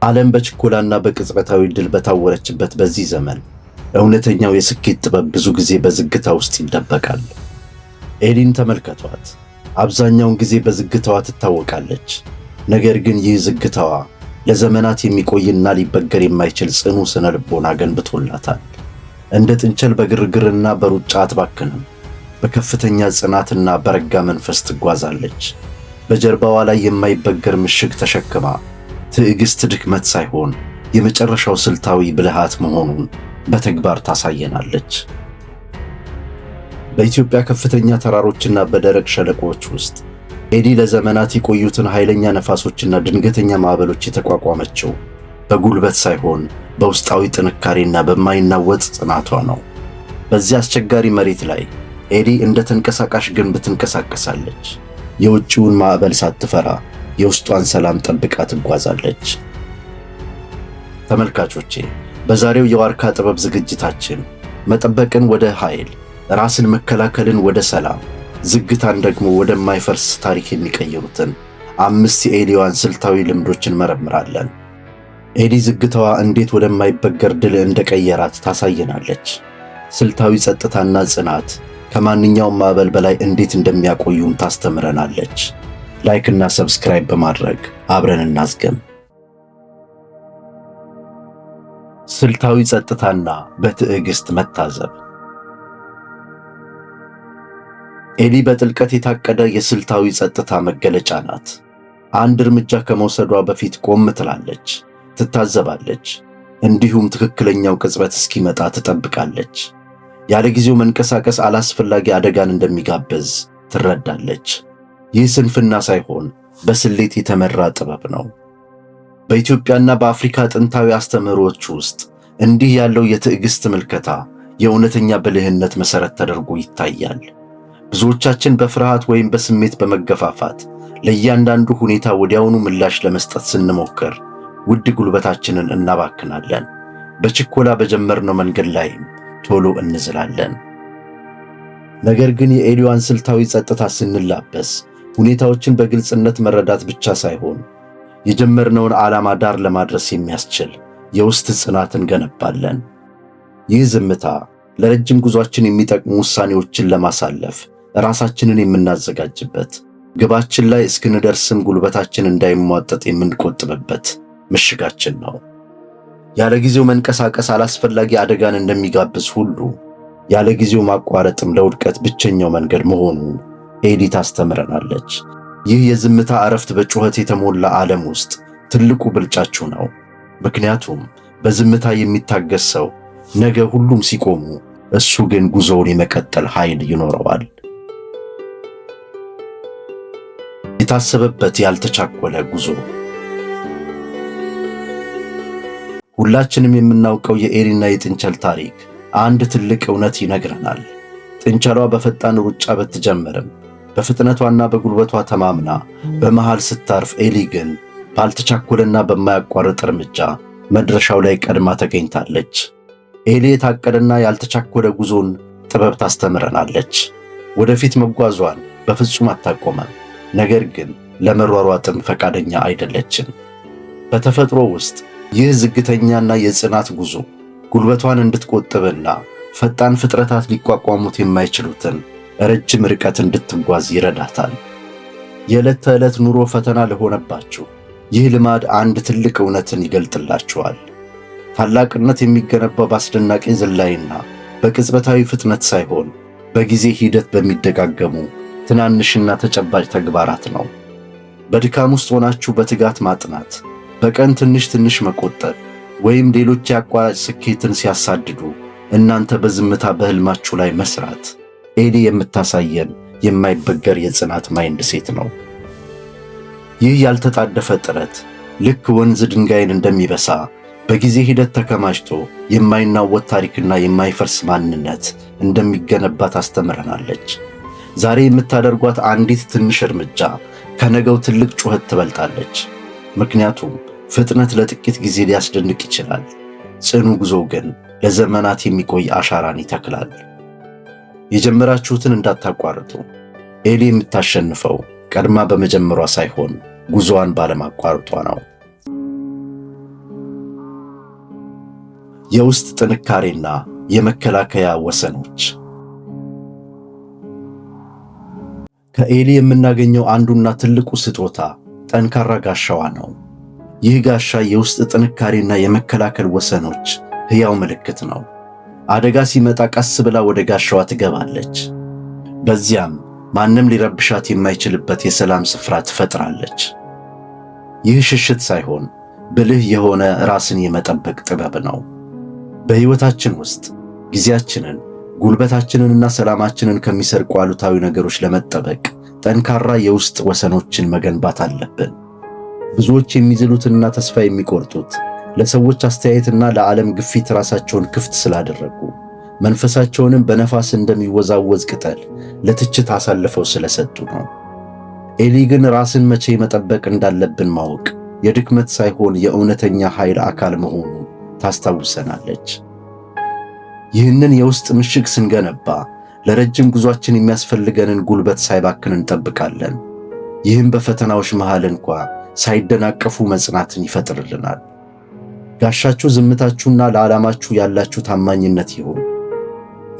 ዓለም በችኮላና በቅጽበታዊ ድል በታወረችበት በዚህ ዘመን እውነተኛው የስኬት ጥበብ ብዙ ጊዜ በዝግታ ውስጥ ይደበቃል። ኤሊን ተመልከቷት። አብዛኛውን ጊዜ በዝግታዋ ትታወቃለች። ነገር ግን ይህ ዝግታዋ ለዘመናት የሚቆይና ሊበገር የማይችል ጽኑ ስነ ልቦና ገንብቶላታል። እንደ ጥንቸል በግርግርና በሩጫ አትባክንም። በከፍተኛ ጽናትና በረጋ መንፈስ ትጓዛለች። በጀርባዋ ላይ የማይበገር ምሽግ ተሸክማ ትዕግስት ድክመት ሳይሆን የመጨረሻው ስልታዊ ብልሃት መሆኑን በተግባር ታሳየናለች። በኢትዮጵያ ከፍተኛ ተራሮችና በደረቅ ሸለቆዎች ውስጥ ኤሊ ለዘመናት የቆዩትን ኃይለኛ ነፋሶችና ድንገተኛ ማዕበሎች የተቋቋመችው በጉልበት ሳይሆን በውስጣዊ ጥንካሬና በማይናወጥ ጽናቷ ነው። በዚህ አስቸጋሪ መሬት ላይ ኤሊ እንደ ተንቀሳቃሽ ግንብ ትንቀሳቀሳለች። የውጭውን ማዕበል ሳትፈራ የውስጧን ሰላም ጠብቃ ትጓዛለች። ተመልካቾቼ፣ በዛሬው የዋርካ ጥበብ ዝግጅታችን መጠበቅን ወደ ኃይል፣ ራስን መከላከልን ወደ ሰላም፣ ዝግታን ደግሞ ወደማይፈርስ ታሪክ የሚቀይሩትን አምስት የኤሊዋን ስልታዊ ልምዶች እንመረምራለን። ኤሊ ዝግታዋ እንዴት ወደማይበገር ድል እንደቀየራት ታሳየናለች። ስልታዊ ጸጥታና ጽናት ከማንኛውም ማዕበል በላይ እንዴት እንደሚያቆዩም ታስተምረናለች። Like እና subscribe በማድረግ አብረን እናዝገም። ስልታዊ ጸጥታና በትዕግስት መታዘብ። ኤሊ በጥልቀት የታቀደ የስልታዊ ጸጥታ መገለጫ ናት። አንድ እርምጃ ከመውሰዷ በፊት ቆም ትላለች፣ ትታዘባለች፣ እንዲሁም ትክክለኛው ቅጽበት እስኪመጣ ትጠብቃለች። ያለ ጊዜው መንቀሳቀስ አላስፈላጊ አደጋን እንደሚጋብዝ ትረዳለች። ይህ ስንፍና ሳይሆን በስሌት የተመራ ጥበብ ነው። በኢትዮጵያና በአፍሪካ ጥንታዊ አስተምህሮች ውስጥ እንዲህ ያለው የትዕግስት ምልከታ የእውነተኛ ብልህነት መሠረት ተደርጎ ይታያል። ብዙዎቻችን በፍርሃት ወይም በስሜት በመገፋፋት ለእያንዳንዱ ሁኔታ ወዲያውኑ ምላሽ ለመስጠት ስንሞክር ውድ ጉልበታችንን እናባክናለን። በችኮላ በጀመርነው መንገድ ላይም ቶሎ እንዝላለን። ነገር ግን የኤሊዋን ስልታዊ ጸጥታ ስንላበስ ሁኔታዎችን በግልጽነት መረዳት ብቻ ሳይሆን የጀመርነውን ዓላማ ዳር ለማድረስ የሚያስችል የውስጥ ጽናት እንገነባለን። ይህ ዝምታ ለረጅም ጉዟችን የሚጠቅሙ ውሳኔዎችን ለማሳለፍ ራሳችንን የምናዘጋጅበት፣ ግባችን ላይ እስክንደርስም ጉልበታችን እንዳይሟጠጥ የምንቆጥብበት ምሽጋችን ነው። ያለ ጊዜው መንቀሳቀስ አላስፈላጊ አደጋን እንደሚጋብዝ ሁሉ ያለ ጊዜው ማቋረጥም ለውድቀት ብቸኛው መንገድ መሆኑን ኤሊ ታስተምረናለች። ይህ የዝምታ እረፍት በጩኸት የተሞላ ዓለም ውስጥ ትልቁ ብልጫችሁ ነው። ምክንያቱም በዝምታ የሚታገስ ሰው ነገ ሁሉም ሲቆሙ፣ እሱ ግን ጉዞውን የመቀጠል ኃይል ይኖረዋል። የታሰበበት ያልተቻኮለ ጉዞ። ሁላችንም የምናውቀው የኤሊና የጥንቸል ታሪክ አንድ ትልቅ እውነት ይነግረናል። ጥንቸሏ በፈጣን ሩጫ ብትጀምርም በፍጥነቷና በጉልበቷ ተማምና በመሃል ስታርፍ፣ ኤሊ ግን ባልተቻኮለና በማያቋርጥ እርምጃ መድረሻው ላይ ቀድማ ተገኝታለች። ኤሊ የታቀደና ያልተቻኮለ ጉዞን ጥበብ ታስተምረናለች። ወደፊት መጓዟን በፍጹም አታቆመም፣ ነገር ግን ለመሯሯጥም ፈቃደኛ አይደለችም። በተፈጥሮ ውስጥ ይህ ዝግተኛና የጽናት ጉዞ ጉልበቷን እንድትቆጥብና ፈጣን ፍጥረታት ሊቋቋሙት የማይችሉትን ረጅም ርቀት እንድትጓዝ ይረዳታል። የዕለት ተዕለት ኑሮ ፈተና ለሆነባችሁ ይህ ልማድ አንድ ትልቅ እውነትን ይገልጥላችኋል። ታላቅነት የሚገነባው በአስደናቂ ዝላይና በቅጽበታዊ ፍጥነት ሳይሆን በጊዜ ሂደት በሚደጋገሙ ትናንሽና ተጨባጭ ተግባራት ነው። በድካም ውስጥ ሆናችሁ በትጋት ማጥናት፣ በቀን ትንሽ ትንሽ መቆጠብ ወይም ሌሎች የአቋራጭ ስኬትን ሲያሳድዱ እናንተ በዝምታ በሕልማችሁ ላይ መስራት ኤሊ የምታሳየን የማይበገር የጽናት mindset ነው። ይህ ያልተጣደፈ ጥረት ልክ ወንዝ ድንጋይን እንደሚበሳ በጊዜ ሂደት ተከማችቶ የማይናወጥ ታሪክና የማይፈርስ ማንነት እንደሚገነባ ታስተምረናለች። ዛሬ የምታደርጓት አንዲት ትንሽ እርምጃ ከነገው ትልቅ ጩኸት ትበልጣለች። ምክንያቱም ፍጥነት ለጥቂት ጊዜ ሊያስደንቅ ይችላል፣ ጽኑ ጉዞ ግን ለዘመናት የሚቆይ አሻራን ይተክላል። የጀመራችሁትን እንዳታቋርጡ። ኤሊ የምታሸንፈው ቀድማ በመጀመሯ ሳይሆን ጉዞዋን ባለማቋረጧ ነው። የውስጥ ጥንካሬና የመከላከያ ወሰኖች። ከኤሊ የምናገኘው አንዱና ትልቁ ስጦታ ጠንካራ ጋሻዋ ነው። ይህ ጋሻ የውስጥ ጥንካሬና የመከላከል ወሰኖች ሕያው ምልክት ነው። አደጋ ሲመጣ ቀስ ብላ ወደ ጋሻዋ ትገባለች። በዚያም ማንም ሊረብሻት የማይችልበት የሰላም ስፍራ ትፈጥራለች። ይህ ሽሽት ሳይሆን ብልህ የሆነ ራስን የመጠበቅ ጥበብ ነው። በሕይወታችን ውስጥ ጊዜያችንን፣ ጉልበታችንንና ሰላማችንን ከሚሰርቁ አሉታዊ ነገሮች ለመጠበቅ ጠንካራ የውስጥ ወሰኖችን መገንባት አለብን። ብዙዎች የሚዝሉትና ተስፋ የሚቆርጡት ለሰዎች አስተያየትና ለዓለም ግፊት ራሳቸውን ክፍት ስላደረጉ፣ መንፈሳቸውንም በነፋስ እንደሚወዛወዝ ቅጠል ለትችት አሳልፈው ስለሰጡ ነው። ኤሊ ግን ራስን መቼ መጠበቅ እንዳለብን ማወቅ የድክመት ሳይሆን የእውነተኛ ኃይል አካል መሆኑን ታስታውሰናለች። ይህንን የውስጥ ምሽግ ስንገነባ ለረጅም ጉዟችን የሚያስፈልገንን ጉልበት ሳይባክን እንጠብቃለን። ይህም በፈተናዎች መሃል እንኳ ሳይደናቀፉ መጽናትን ይፈጥርልናል። ጋሻችሁ ዝምታችሁና ለዓላማችሁ ያላችሁ ታማኝነት ይሁን።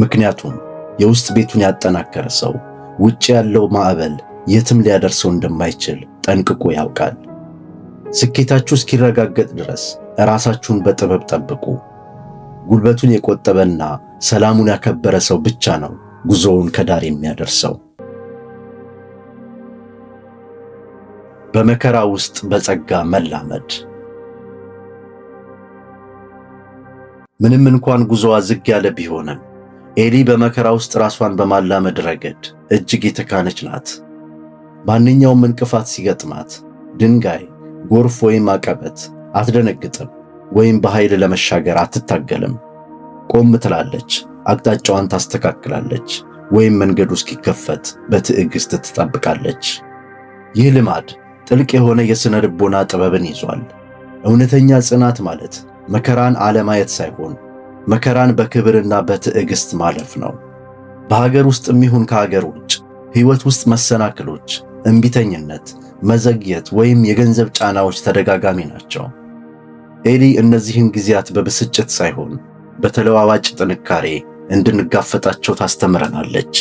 ምክንያቱም የውስጥ ቤቱን ያጠናከረ ሰው ውጭ ያለው ማዕበል የትም ሊያደርሰው እንደማይችል ጠንቅቆ ያውቃል። ስኬታችሁ እስኪረጋገጥ ድረስ ራሳችሁን በጥበብ ጠብቁ። ጉልበቱን የቆጠበና ሰላሙን ያከበረ ሰው ብቻ ነው ጉዞውን ከዳር የሚያደርሰው። በመከራ ውስጥ በጸጋ መላመድ። ምንም እንኳን ጉዞዋ ዝግ ያለ ቢሆንም፣ ኤሊ በመከራ ውስጥ ራሷን በማላመድ ረገድ እጅግ የተካነች ናት። ማንኛውም እንቅፋት ሲገጥማት፣ ድንጋይ፣ ጎርፍ ወይም አቀበት፣ አትደነግጥም ወይም በኃይል ለመሻገር አትታገልም። ቆም ትላለች፣ አቅጣጫዋን ታስተካክላለች፣ ወይም መንገዱ እስኪከፈት በትዕግስት ትጠብቃለች። ይህ ልማድ ጥልቅ የሆነ የሥነ ልቦና ጥበብን ይዟል። እውነተኛ ጽናት ማለት መከራን አለማየት ሳይሆን መከራን በክብርና በትዕግስት ማለፍ ነው። በሀገር ውስጥም ይሁን ከሀገር ውጭ ሕይወት ውስጥ መሰናክሎች፣ እምቢተኝነት፣ መዘግየት ወይም የገንዘብ ጫናዎች ተደጋጋሚ ናቸው። ኤሊ እነዚህን ጊዜያት በብስጭት ሳይሆን በተለዋዋጭ ጥንካሬ እንድንጋፈጣቸው ታስተምረናለች።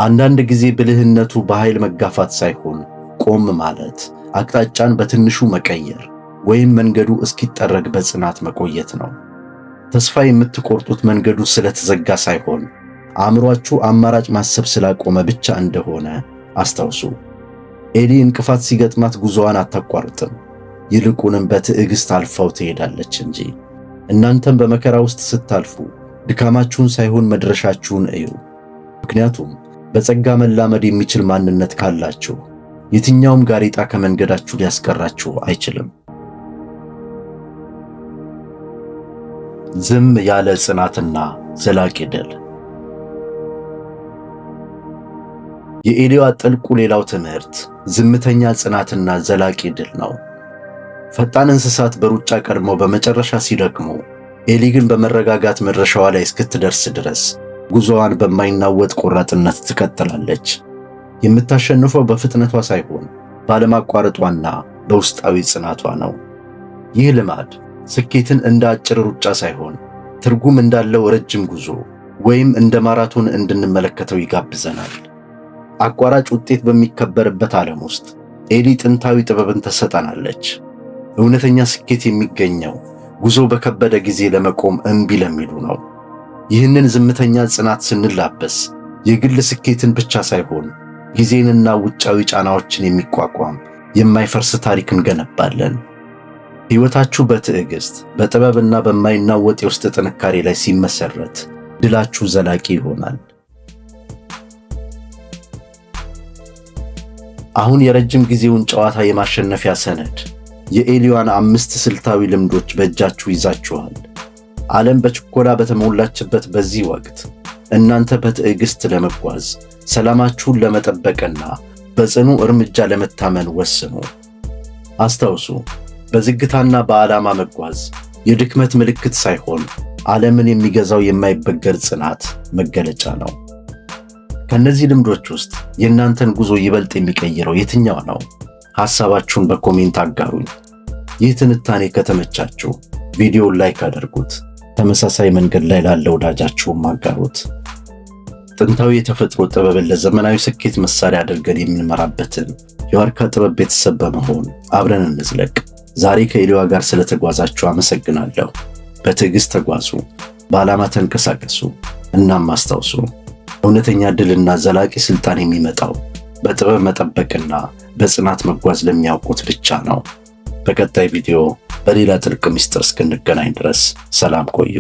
አንዳንድ ጊዜ ብልህነቱ በኃይል መጋፋት ሳይሆን ቆም ማለት፣ አቅጣጫን በትንሹ መቀየር ወይም መንገዱ እስኪጠረግ በጽናት መቆየት ነው። ተስፋ የምትቆርጡት መንገዱ ስለተዘጋ ሳይሆን አእምሯችሁ አማራጭ ማሰብ ስላቆመ ብቻ እንደሆነ አስታውሱ። ኤሊ እንቅፋት ሲገጥማት ጉዞዋን አታቋርጥም፣ ይልቁንም በትዕግስት አልፋው ትሄዳለች እንጂ። እናንተም በመከራ ውስጥ ስታልፉ ድካማችሁን ሳይሆን መድረሻችሁን እዩ። ምክንያቱም በጸጋ መላመድ የሚችል ማንነት ካላችሁ የትኛውም ጋሬጣ ከመንገዳችሁ ሊያስቀራችሁ አይችልም። ዝም ያለ ጽናትና ዘላቂ ድል። የኤሊዋ ጥልቁ ሌላው ትምህርት ዝምተኛ ጽናትና ዘላቂ ድል ነው። ፈጣን እንስሳት በሩጫ ቀድመው በመጨረሻ ሲደክሙ፣ ኤሊ ግን በመረጋጋት መድረሻዋ ላይ እስክትደርስ ድረስ ጉዞዋን በማይናወጥ ቆራጥነት ትቀጥላለች። የምታሸንፈው በፍጥነቷ ሳይሆን ባለማቋረጧና በውስጣዊ ጽናቷ ነው። ይህ ልማድ ስኬትን እንደ አጭር ሩጫ ሳይሆን ትርጉም እንዳለው ረጅም ጉዞ ወይም እንደ ማራቶን እንድንመለከተው ይጋብዘናል። አቋራጭ ውጤት በሚከበርበት ዓለም ውስጥ ኤሊ ጥንታዊ ጥበብን ትሰጠናለች። እውነተኛ ስኬት የሚገኘው ጉዞ በከበደ ጊዜ ለመቆም እምቢ ለሚሉ ነው። ይህንን ዝምተኛ ጽናት ስንላበስ የግል ስኬትን ብቻ ሳይሆን ጊዜንና ውጫዊ ጫናዎችን የሚቋቋም የማይፈርስ ታሪክ እንገነባለን። ሕይወታችሁ በትዕግስት፣ በጥበብና በማይናወጥ የውስጥ ጥንካሬ ላይ ሲመሰረት ድላችሁ ዘላቂ ይሆናል። አሁን የረጅም ጊዜውን ጨዋታ የማሸነፊያ ሰነድ፣ የኤሊዋን አምስት ስልታዊ ልምዶች በእጃችሁ ይዛችኋል። ዓለም በችኮላ በተሞላችበት በዚህ ወቅት እናንተ በትዕግስት ለመጓዝ፣ ሰላማችሁን ለመጠበቅና በጽኑ እርምጃ ለመታመን ወስኑ። አስታውሱ፣ በዝግታና በዓላማ መጓዝ የድክመት ምልክት ሳይሆን ዓለምን የሚገዛው የማይበገር ጽናት መገለጫ ነው። ከእነዚህ ልምዶች ውስጥ የእናንተን ጉዞ ይበልጥ የሚቀይረው የትኛው ነው? ሐሳባችሁን በ comment አጋሩኝ። ይህ ትንታኔ ከተመቻችሁ ቪዲዮውን like አድርጉት። ተመሳሳይ መንገድ ላይ ላለ ወዳጃችሁም አጋሩት። ጥንታዊ የተፈጥሮ ጥበብን ለዘመናዊ ስኬት መሳሪያ አድርገን የምንመራበትን የዋርካ ጥበብ ቤተሰብ በመሆን አብረን እንዝለቅ። ዛሬ ከኤሊዋ ጋር ስለተጓዛችሁ አመሰግናለሁ። በትዕግስት ተጓዙ፣ በዓላማ ተንቀሳቀሱ። እናም አስታውሱ፣ እውነተኛ ድልና ዘላቂ ስልጣን የሚመጣው በጥበብ መጠበቅና በጽናት መጓዝ ለሚያውቁት ብቻ ነው። በቀጣይ ቪዲዮ በሌላ ጥልቅ ምስጢር እስክንገናኝ ድረስ ሰላም ቆዩ።